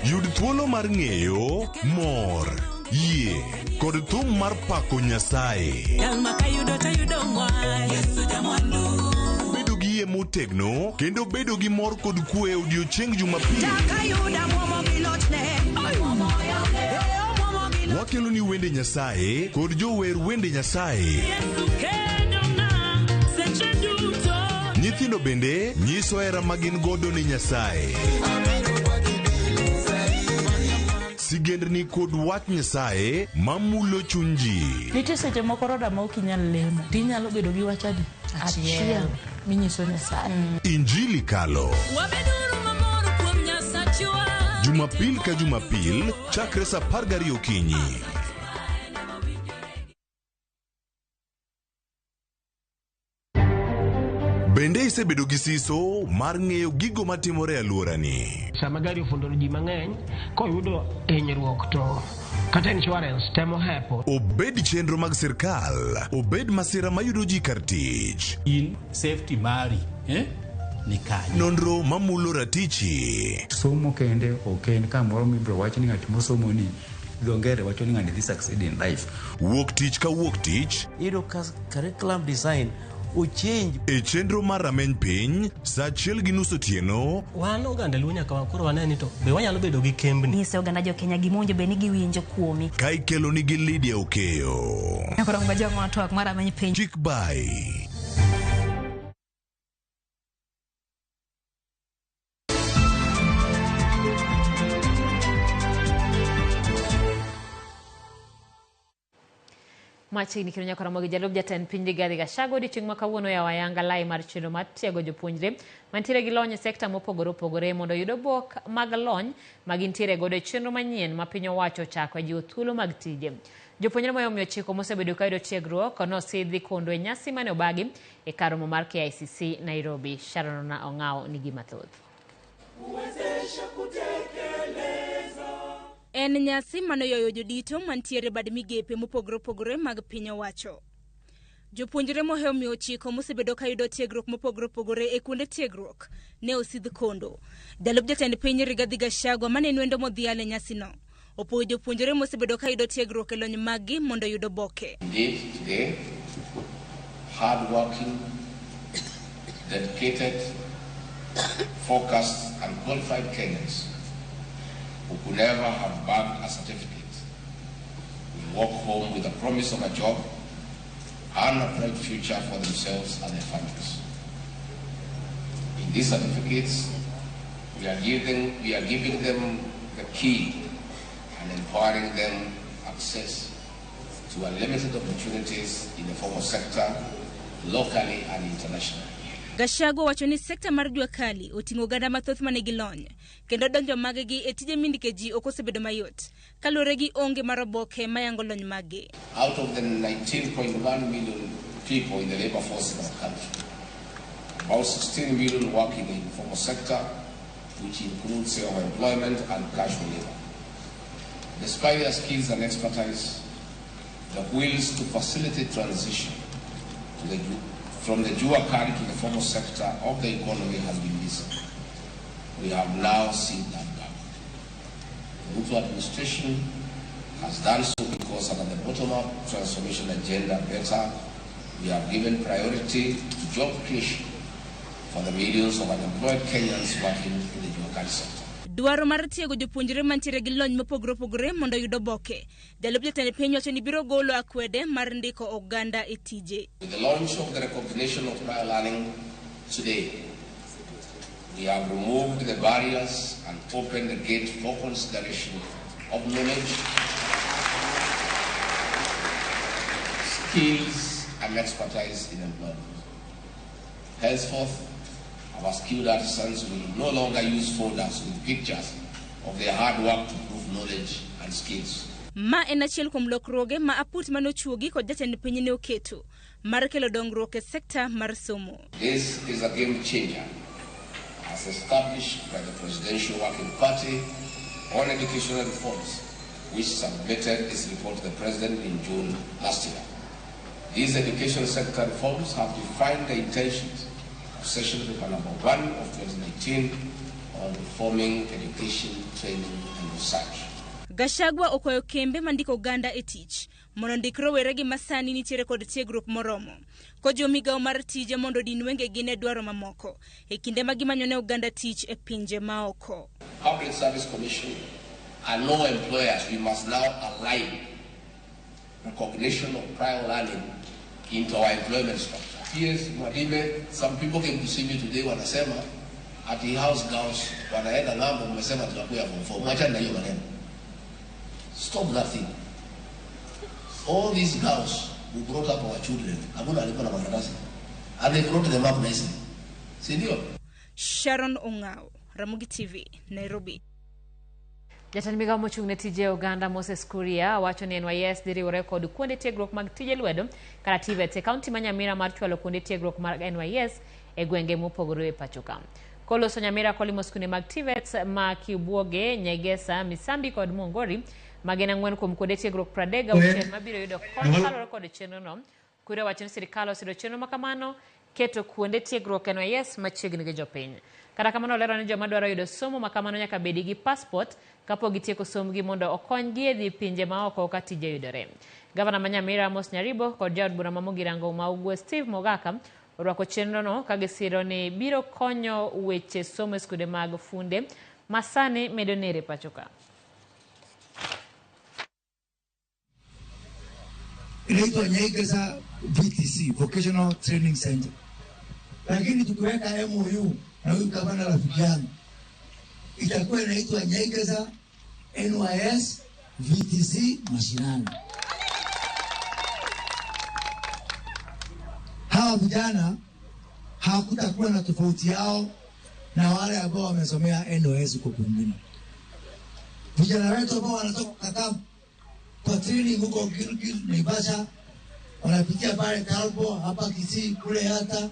Yud thuolo mar ng'eyo, mor, yie kod thum mar pako Nyasaye. Bedo gi yie motegno kendo bedo gi mor kod kwe e odiochieng' Jumapil. Wakelo ni wende Nyasaye kod jower wende Nyasaye. Nyithindo bende nyiso hera ma gin godo ni Nyasaye. Sigendni kod wach Nyasaye mamulo chuny ji. Nitie seche moko roda ma ok inyal lemo tinyalo bedo gi wach adi achiel minyiso Nyasaye. Injili kalo. Wabeduru mamor kuom Nyasachwa. Jumapil ka Jumapil chakre sa 12 okinyi. Bende isebedo gi siso mar ng'eyo gigo matimore e alworani? Sama gari ofundo ji mang'eny koyudo hinyruok to kata insurance temo hepo. Obed chenro mag sirkal, obed masira mayudo ji kar tich. In safety mari ni kanye? Nonro mamulo ratichi. Somo kende ok en kamoro mibiro wach ni ng'at mosomo ni dho ngere wacho ni ng'ani dhi succeed in life. Wuok tich ka wuok tich. Iyudo ka curriculum design ochange. E chenro mar rameny piny sa 1:30 otieno. Wan oganda Luo nyaka koro wane ni to be wanyalo bedo gi kembni. Nyiso oganda jo Kenya gima owinjo bed ni giwinjo kuomi. Ka ikelo nigi Lydia Okeyo. Koro ng'ajo twak mar rameny piny. Chik bai. Machiegni kendo nyaka Ramogi jalup jatend piny Rigathi Gachagua odiochieng' ma kawuono oyawo ayanga lai mar chenro mar tiego jopuonjre mantiere gi lony e sekta mopogore opogore mondo oyud obok mag lony ma gintiere godo e chenro manyien ma piny owacho ochako e jiwo thuolo mag tije. Jopuonjre moyo 900 mosebedo ka yudo tiegruok nosidhi kondo e nyasi mane obagi e kar romo mar KICC Nairobi. Sharon Ong'awo nigi mathoth. En nyasi manoyoyo jodito mantiere bad migepe mopogore opogore mag piny owacho. Jopuonjre mohewo 900 mosebedo ka yudo tiegruok mopogore opogore e kuonde tiegruok ne osidh kondo. Jalup jatend piny Rigathi Gachagua mane en wendo modhial e nyasino opuoyo jopuonjre mosebedo ka yudo tiegruok e lony maggi mondo oyud oboke. Indeed, today, hard-working, dedicated, focused and qualified Kenyans who could never have bagged a certificate will walk home with the promise of a job and a bright future for themselves and their families. In these certificates, we are giving them the key and empowering them access to unlimited opportunities in the formal sector, locally and internationally. Gachagua wacho ni sekta mar jua kali oting'o oganda mathoth manigi lony kendo donjo maggi e tije mindike ji ok osebedo mayot kaluwore gi onge mar oboke mayango lony maggi. Out of the 19.1 million people in the labor force in our country, about 16 million work in the informal sector, which includes self-employment and casual labor. Despite their skills and expertise, the wills to facilitate transition to the from the Jua Kali to the formal sector of the economy has been missing. We have now seen that gap. The Ruto administration has done so because under the bottom-up transformation agenda better, we have given priority to job creation for the millions of unemployed Kenyans working in the Jua Kali sector. Dwaro mar tiego jopuonjre mantiere gi lony mopogore opogore mondo oyud oboke. Jalup jatend piny wacho ni biro golo akwede mar ndiko oganda e tije. With the launch of the recognition of prior learning today, we have removed the barriers and opened the gate for consideration of knowledge, skills and expertise in employment. Henceforth, our skilled artisans will no longer use folders with pictures of their hard work to prove knowledge and skills. Ma en achiel kuom lokruoge ma aput manochuogi kod jatend piny ne oketo mar kelo dongruok e sekta mar somo. This is a game changer, as established by the Presidential Working Party on Educational Reforms, which submitted its report to the President in June last year. These education sector reforms have defined the intentions of Session Paper number 1 of 2019 on reforming education, training and research. Gachagua okwayo kembe mandiko oganda e tich mondo ndik roweregi masani nitiere kod tiegruok moromo kojiwo migawo mar tije mondo odin wengegi ne dwaro mamoko e kinde ma gimanyo ne oganda tich e pinje maoko. Public Service Commission and all employers, we must now align recognition of prior learning into our employment structure. Yes, Mwadime, some people came to see me today wanasema ati house girls wanaenda ng'ambo, mmesema tunakuya form 4. Mwachana na hiyo maneno. Stop that thing. All these girls who brought up our children, hakuna alikuwa na makaratasi. And they brought them up nicely. Si ndio? Sharon Ong'ao, Ramogi TV, Nairobi. Jatend migawo mochung' ne tije oganda Moses Kuria wacho ni NYS dhi riwore kod kuonde tiegruok mag tije lwedo kata TVET e kaunti ma Nyamira mar chwalo kuonde tiegruok mag NYS e gwenge mopogore e pacho ka. Koloso Nyamira kolimo skunde mag TVET ma Kibuoge, Nyegesa, Misambi kod Mongori magin 4 kuom kuonde tiegruok 36 mabiro yudo kony kaluwore kod chenrono. Kuria wacho ni sirikal oseyudo chenro makamano keto kuonde tiegruok NYS machiegni gi jopiny. Kata kamano olero ni joma dwaro yudo somo makamano nyaka bedi gi passport kapok gitieko sombgi mondo okonygi e dhi pinje maoko ka tije yudore. Gavana ma Nyamira Amos Nyaribo kod jaod bura ma Mugirango ma Ugwe Steve Mogaka orwako chenrono ka gisiro ni biro konyo weche somo e skunde mag funde ma sani medo nere pacho ka. Inaitwa Nyaigesa VTC, Vocational Training Center. Lakini tukiweka MOU na huyu gavana rafiki yangu, itakuwa inaitwa Nyaigesa NYS VTC Mashinani. Hawa vijana hakutakuwa na tofauti yao na wale ambao wamesomea NOS huko kwingine. Vijana wetu ambao wanatoka Kakamu kwa training huko Gilgil, Naivasha, wanapitia pale Talbo, hapa Kisii, kule hata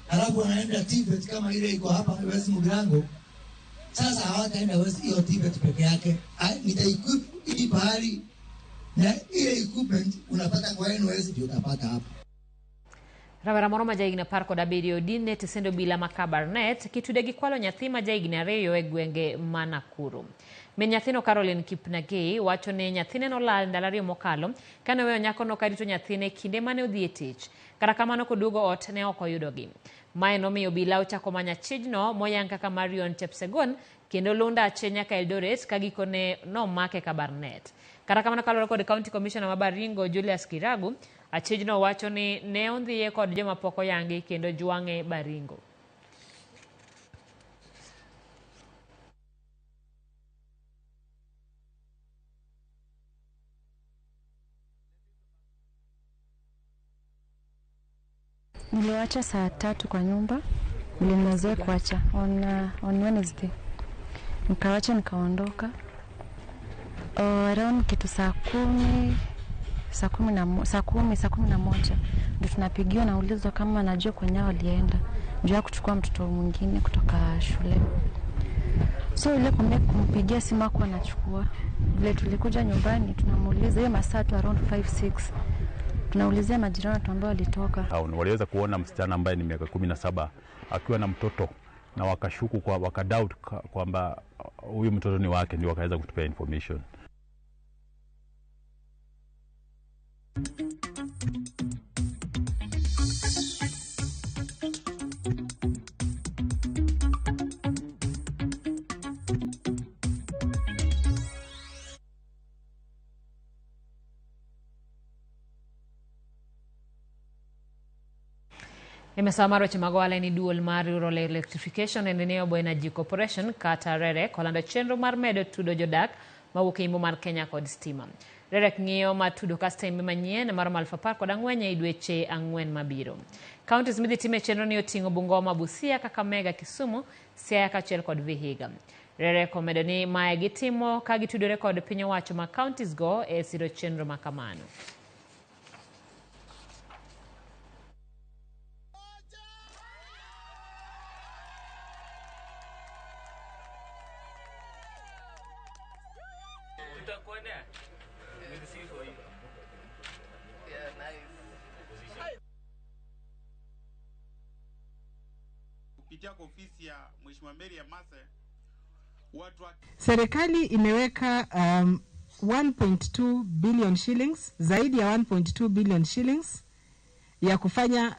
halafu wanaenda TVET kama ile iko hapa West Mugirango. Sasa hawataenda West hiyo TVET peke yake, nita-equip hii pahali na ile equipment unapata kwa NOS ndio utapata hapa. Rawera moro ma jahigni 17 odin e tesend obila ma Kabarnet kitude gi kwalo nyathi ma jahigni 2 e gwenge ma Nakuru. Min nyathino Caroline Kipnagei wacho ni nyathine nolal ndalo 2 mokalo kane oweyo nyakono karito nyathine kinde mane odhi e tich. Kata kamano koduogo ot ne ok oyudogi. Mae nomiyo obila ochako manyo achijno moyang kaka Marion Chepsegon kendo lunda ache nyaka Eldoret ka gikone nomake Kabarnet. Kata kamano kaluwore kod County Commissioner ma Baringo Julius Kiragu, achijno wacho ni ne ondhiye kod joma pok oyangi kendo jwang'e Baringo. Niliwacha saa 3 kwa nyumba, nilimazoea kuacha on Wednesday. Nikawacha nikaondoka. Around kitu saa 10, saa 11 ndio tunapigiwa na ulizwa kama najua kwenye walienda. Njoo kuchukua mtoto mwingine kutoka shule. So ile kumpigia simu hakuwa anachukua. Vile tulikuja nyumbani tunamuuliza hiyo masaa tu around 5 6. Tunaulizia majirani ambao walitoka. Waliweza kuona msichana ambaye ni miaka 17 akiwa na mtoto na wakashuku kwa wakadoubt kwamba huyu mtoto ni wake, ndio wakaweza kutupea information. Emesawa mar weche mag ohala ni duol mar Rural Electrification and Renewable Energy Corporation kata REREC olando chenro mar medo tudo jodak mawuok e imbo mar Kenya kod stima. REREC ng'iyo mar tudo kastembe manyien maromo 14,000 e dweche 4 mabiro. Counties midhi time chenro ni oting'o Bungoma, Busia, Kakamega, Kisumu, Siaya kaachiel kod Vihiga. REREC omedo ni mae gitimo ka gitudore kod piny owacho ma counties go e siro chenro makamano. Serikali imeweka 1.2 billion shillings, zaidi ya 1.2 billion shillings ya kufanya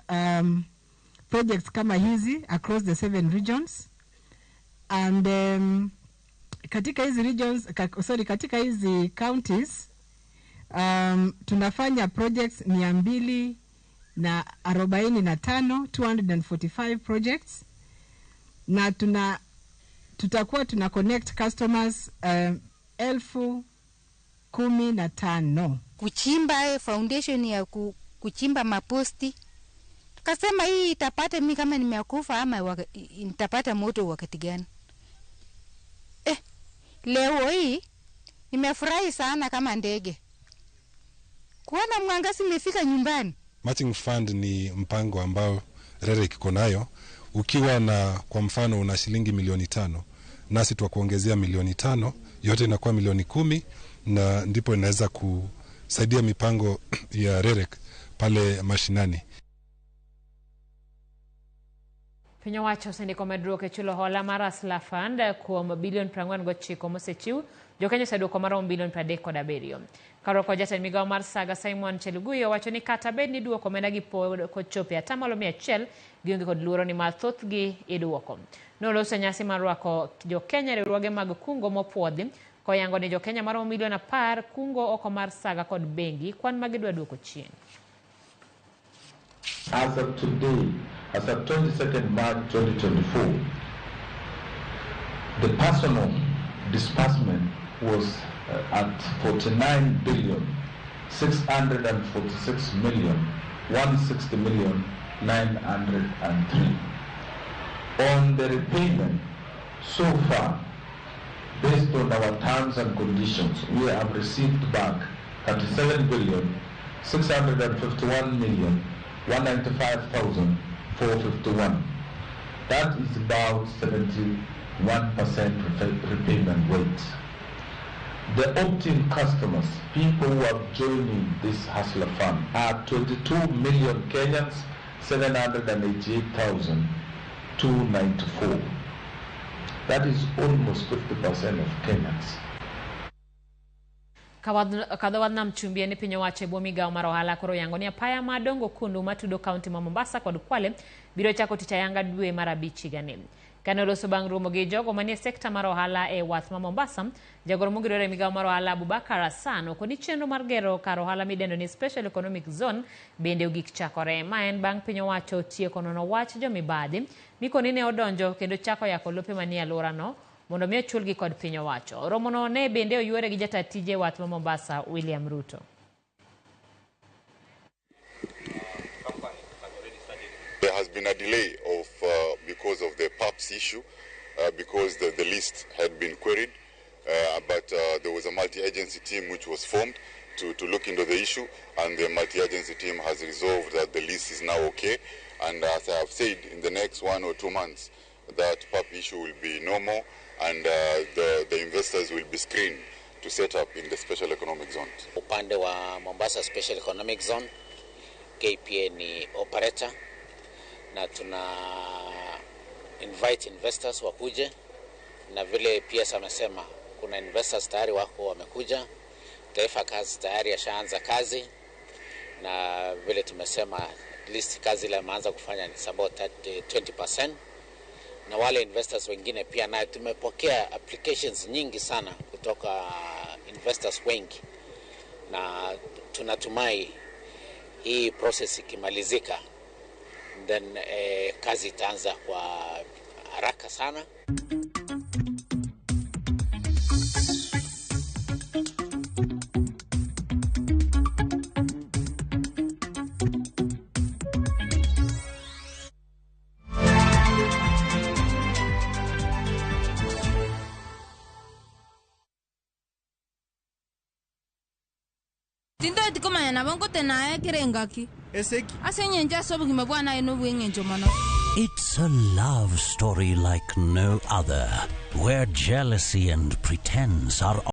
projects kama hizi across the 7 regions. And katika hizi regions, katika hizi counties tunafanya projects 245, 245 projects, na tutakuwa tuna connect customers 15,000. Kuchimba foundation ya kuchimba maposti. Tukasema hii itapata mimi kama nimekufa ama nitapata moto wakati gani? Leo hii nimefurahi sana kama ndege kuona mwangaza imefika nyumbani. Matching fund ni mpango ambao REREC iko nayo. Ukiwa na kwa mfano una shilingi milioni 5, nasi tuwakuongezea milioni 5, yote inakuwa milioni 10, na ndipo inaweza kusaidia mipango ya REREC pale mashinani. Piny owacho osendiko medruok e chulo hola mar Hustler Fund kuom bilion 49 mosechiw. Jokenya oseduoko maromo bilion 37. Kaluwore kod jatend migao mar Saga Simon Chelugui owacho ni kata bed ni duoko omenda gi pok ochopo e 100% gionge kod luoro ni mar thothgi iduoko. Noloso e nyasi mar rwako jokenya e riwruoge mag kungo mopuodhi koyango ni jokenya maromo milion 10 kungo oko mar Saga kod bengi kwan ma gidwa duoko chien. As of today, as of 22nd March 2024, the personal disbursement was at 49,646,160,000 903. On the repayment, so far, based on our terms and conditions, we have received back 37,651,195,451. That is about 71% repayment rate. The opt-in customers, people who are joining this Hustler Fund, are 22 million Kenyans, 788,294. That is almost 50% of Kenyans. Kadho nam chumbi en piny owacho e bwo migawo mar ohala koro yango ni apaya madongo kundu matudo kaunti ma Mombasa kod Kwale biro chako tich ayanga dwe mar 5 higani. Kane oloso bang' romo gi jogo manie sekta mar ohala e wath ma Mombasa, jagoro mongirore e migawo mar ohala Abubakar Hassan okoni chenro mar gero kar ohala midendo ni Special Economic Zone bende ogik chakore. Ma en bang' piny owacho tieko nono wach jomibadhi mikoni ne odonjo kendo chako yako lope manie alworano mondo mi ochulgi kod piny owacho. Romono ne bende oyuore gi jata tije wath ma Mombasa William Ruto. There has been a delay of because of the PAPS issue, because the list had been queried, but there was a multi-agency team which was formed to look into the issue, and the multi-agency team has resolved that the list is now okay. And as I have said, in the next 1 or 2 months, that PAP issue will be no more, and the investors will be screened to set up in the special economic zones. Upande wa Mombasa Special Economic Zone, KPA ni operator, na tuna invite investors wakuje, na vile PS amesema kuna investors tayari wako wamekuja, Taifa Kazi tayari ashaanza kazi, na vile tumesema at least kazi ile ameanza kufanya ni about 20%, na wale investors wengine pia, na tumepokea applications nyingi sana kutoka investors wengi, na tunatumai hii process ikimalizika then kazi itaanza kwa haraka sana. Tindo tikomanya nabo naye kirengaki. Eseki. Asenyenja sobugima bwana eno bwengenjo mono. It's a love story like no other, where jealousy and pretense are